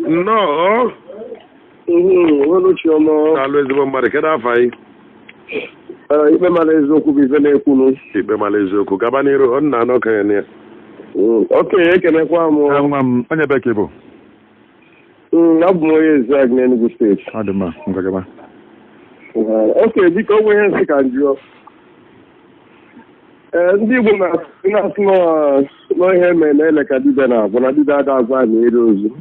Nnọọ. Uhuruchi ọma. Daalụ, ezigbo mmadụ. Kedu afọ anyị? Ee, ikpe mara eziokwu bụ ife na-ekwunu. Ikpe mara eziokwu, gaba n'iru. Ọ nna anụ okenye na ya. Okenye, ekenekwa m. Nwa m, onye be ka ị bụ? Abụ m onye Ezeag n'Enugu Steeti. Ọ dị mma, ngwa, gaba. Okenye, biko, o nwere ihe nsị ka m jụọ. Ee, ndị Igbo na-asị n'ihe mere na ele ka dibịa na-agwụ, na dibịa ada agwa na eri ozu.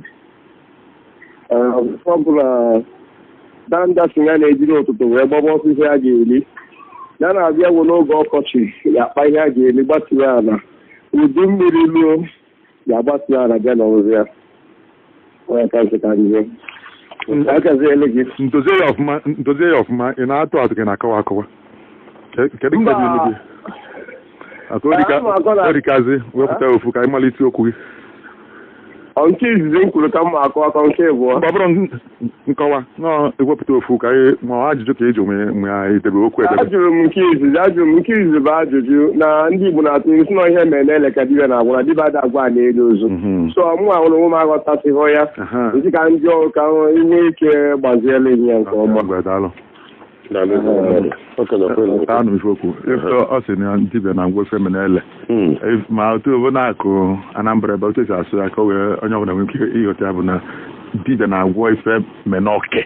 Ee, ọ bụ na danda si ya na-ejiri ụtụtụ wee gbaba ọsọ ihe a ga-eri, ya na-abịa wụ n'oge ọkọchị, ya akpa ihe a ga-eri, gbatuo ala, udu mmiri ruo, ya agbatuo ala, bịa n'ọrụ ya. Onye ka nsị ka njọ akaziele gị. Ndozie ya ọfụma, ndozie ya ọfụma. Ị na-atụ atụ ka ị na-akọwa akọwa? Kedu nke Mba. dị n'ilu gị? Aka orika. Ana m akọ Orikazi wepụta ofu ka anyị malite okwu gị. Ọ nke izizi m kwuru ka m ma akọ akọ nke abụọ. Mgbe ọ bụrụ nkọwa nọọ, ewepụta ofu ka anyị ma ọ ajụjụ ka eji onwe mgbe anyị debe okwu edebe. Ajụrụ m nke izizi, ajụrụ m nke izizi bụ ajụjụ na ndị Igbo na-atụ ilu sị na ihe mere na ele ka dibịa na-agwụ, na dibịa ada agwa na-eri ozu. So mụ ahụrụ onwe m aghọtasịghị ya. Nsị ka ndị ọrụ ka inwe ike gbaziela ya nke ọma. Ngwa, daalụ. Daalụ, ezigbo mmadụ. Okenye, kwelu. Anụ ife okwu. Ife ọ sị na dibịa na-agwọ ife mere ele. Ma otu obodo na-akụ Anambra ebe otu esi asụ ya ka o wee onye ọbụla nwee ike ịghọta ya bụ na dibịa na-agwọ ife menọke,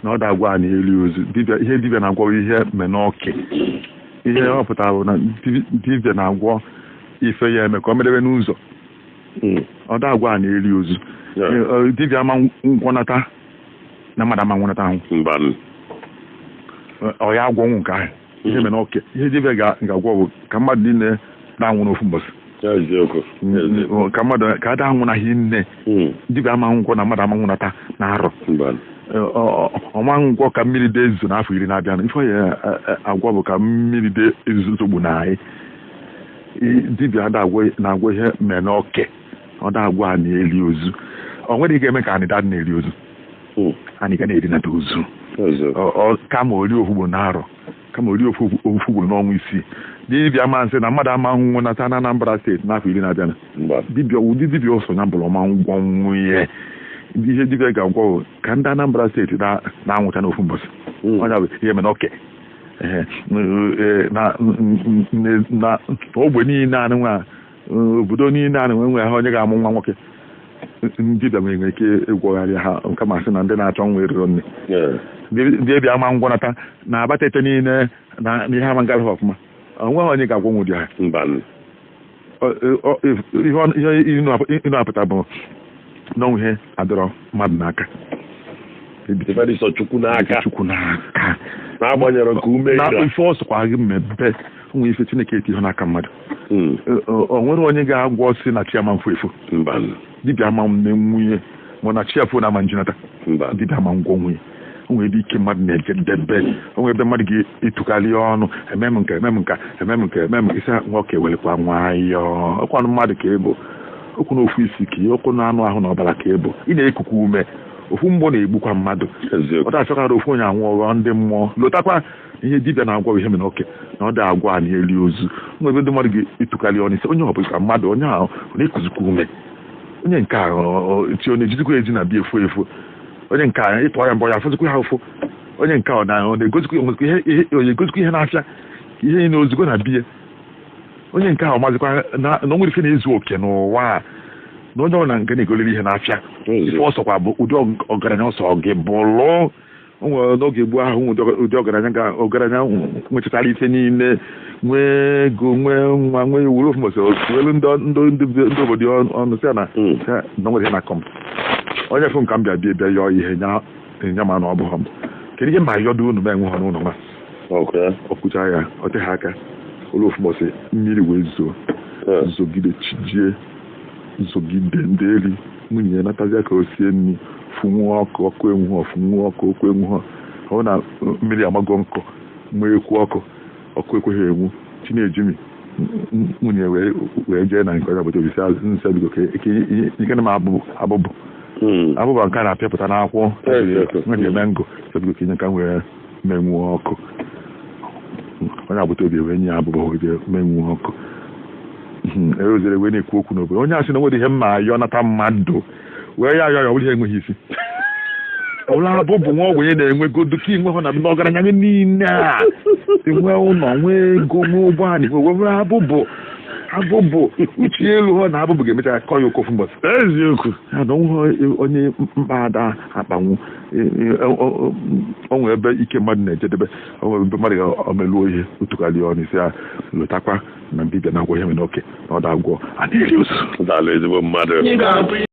na ọ da-agwọ a na-eli ozu. Dibịa, ihe dibịa na-agwọ bụ ihe menọke. Ihe ọ pụtara bụ na dibịa na-agwọ ife ya eme ka ọ medebe n'ụzọ. Ọ da-agwọ a na-eli ozu. Dibịa ama ngwọnata na mmadụ ama nwụnata ahụ. Mbanụ. Ọ ya agwọnwụ nke ahụ ihe mere oke. Ihe dibịa ga-agwọ bụ ka mmadụ niile na-anwụ n'ofu mbọsị. Eziokwu, eziokwu. Ka mmadụ ka ada anwụnaghị nne. Dibịa ama ngwọ na mmadụ ama nwụnata na arọ. Mbanụ. Ọma ngwọ ka mmiri dị ezo n'afọ 10 na-abịa. Ife ya agwọ bụ ka mmiri dị ezozogbu na anyị. Dibịa ada na-agwọ ihe mere n'oke. Ọ da agwọ a na-eli ozu. Ọ nwere ike eme ka anyị da na-eli ozu. Anyị ga na-erinata ozu. Eziokwu. Kama ori ofu na arọ, kama ori ofu ugboro n'ọnwa 6. Dibịa ma nsị na mmadụ ama nwụnata na Anambra Steeti n'afọ 10 na-abịa. Mbanụ. Dibịa, ụdị dibịa ọsọ ya bụrụ ọma ngwọ nwunye, ihe dibịa ga-agwọ bụ ka ndị Anambra Steeti na-anwụcha n'ofu mbọsị. Onye bụ ihe mere oke. Ehe, na ogbe niile anụ nwa, obodo niile anụ nwe ha, onye ga-amụ nwa nwoke, dibịa nwere ike ịgwọgharị ha nke ma sị na ndị na-achọ nwa eriro nne. Ndị ebia ama ngwọnata na abatete niile na ihe ama ngara ha ọfụma, onweghị onye ga-agwọnwu dị ha. Mbanụ. Ihe ịnụ apụta bụ n'ọnwụ ihe adọrọ mmadụ n'aka. Ife dị sọ Chukwu n'aka. Chukwu n'aka. N'agbanyeghị ka ume na ịra. Ife ọsọkwa gị mmebe onwe, ife Chineke eti ihe n'aka mmadụ. O nwere onye ga-agwọ si na chi ama mfu efu. Mbanụ. Dibịa ama nne nwunye ma na chi afọ na ama njinata. Mbanụ. Dibịa ama ngwọ nwunye onwe ebe ike mmadụ na-eje ndebe, onwe ebe mmadụ ga-etukarị ọnụ, eme m nke, eme m nka, eme m nke, eme m isi nwoke, welekwa nwayọọ. Ọkwanụ mmadụ ka ịbụ, okwu na ofu isi ka ihe, okwu na anụ ahụ na ọbara ka ịbụ, ị na-ekukwa ume, ofu mgbọ na-egbukwa mmadụ. Eziokwu. Ọ da-achọkara ofu onye anwụ ọghọ ndị mmụọ. Lotakwa ihe dibịa na-agwọ bụ ihe mere oke, na ọ da-agwọ anyị eli ozu. Nwe ebe ndị mmadụ ga-etukarị ọnụ isi onye ọ bụla ka mmadụ, onye ahụ ọ na-ekuzikwa ume, onye nke a chi ọ na-ejizikwa eji na bịa efu efu, onye nke a ịtụ ya mbọ ya afụzikwa ha ụfụ, onye nke a ọ na-egozikwa nwezikwa ihe ọ na-egozikwa ihe na-afịa ihe niile ozugbo na biya, onye nke a ọ mazikwa na o nwere ife na-ezu oke n'ụwa a, na onye ọbụla nke na-egoliri ihe n'afịa. Ife ọsọkwa bụ ụdị ọgaranya ọsọ gị bụlụ o nwere n'oge gboo ahụ, nwe ụdị ọgaranya ga ọgaranya nwechachara ife niile, nwee ego, nwee nwa, nwee wuru ofu mbọsị, welu ndị obodo ya ọnụ sị ya na sị ya na o nwere ihe na-akọ m, onye fụ nka m bịa bịa bịa yọọ ihe nya nya, ma na ọ bụghọ m, kedu ihe ma yọdo unu ma enwe ha n'ụlọ ma ọ kwụcha ya, ọ teghị aka ụlọ ofu mbọsị mmiri wee zoo, zogide chijie, zogide ndị eri. Nwunye ya natazia ka o sie nri, fụnwuo ọkụ, ọkụ enwughọ, fụnwuo ọkụ, ọkụ enwughọ. Ọ na mmiri amago nkụ, nwee ekwu ọkụ, ọkụ ekweghị enwu. Chinejimi nwunye wee jee na nke onye agbata obi sị, nsị biko, ka ike na m abụbụ abụba nke a na-apịapụta n'akwụkwọ nwe ji eme ngụ, sị biko ka inye ka m wee menwuo ọkụ. Onye agbata obi wee nye ya abụba, wee jee menwuo ọkụ. Erozere wee na-ekwu okwu n'obodo, onye asị na nwere ihe mma ayọ nata mmadụ. Wee ya ayọ ya, ọ bụrụ ihe enweghị isi. Ụlọ abụbụ nwa ogbenye na-enwe godu ka inwe hụ na ọgaranya gị niile a enwe ụlọ, nwee ego, nwee ụgbọala, nwee were abụbụ abụbụ uche elu hụ na abụbụ ga-emecha kọ ya okofu mbọsị. Ya na onwe onye mkpa ada akpanwu onwe ebe ike mmadụ na-ejedebe, onwe ebe mmadụ ga-omeluo ihe otukarị ọnụ isi ya. Lotakwa na dibịa na-agwọ ihe mere oke na ọ da agwọ a na-eri ozu. Daalụ, ezigbo mmadụ. Ị ga-abụ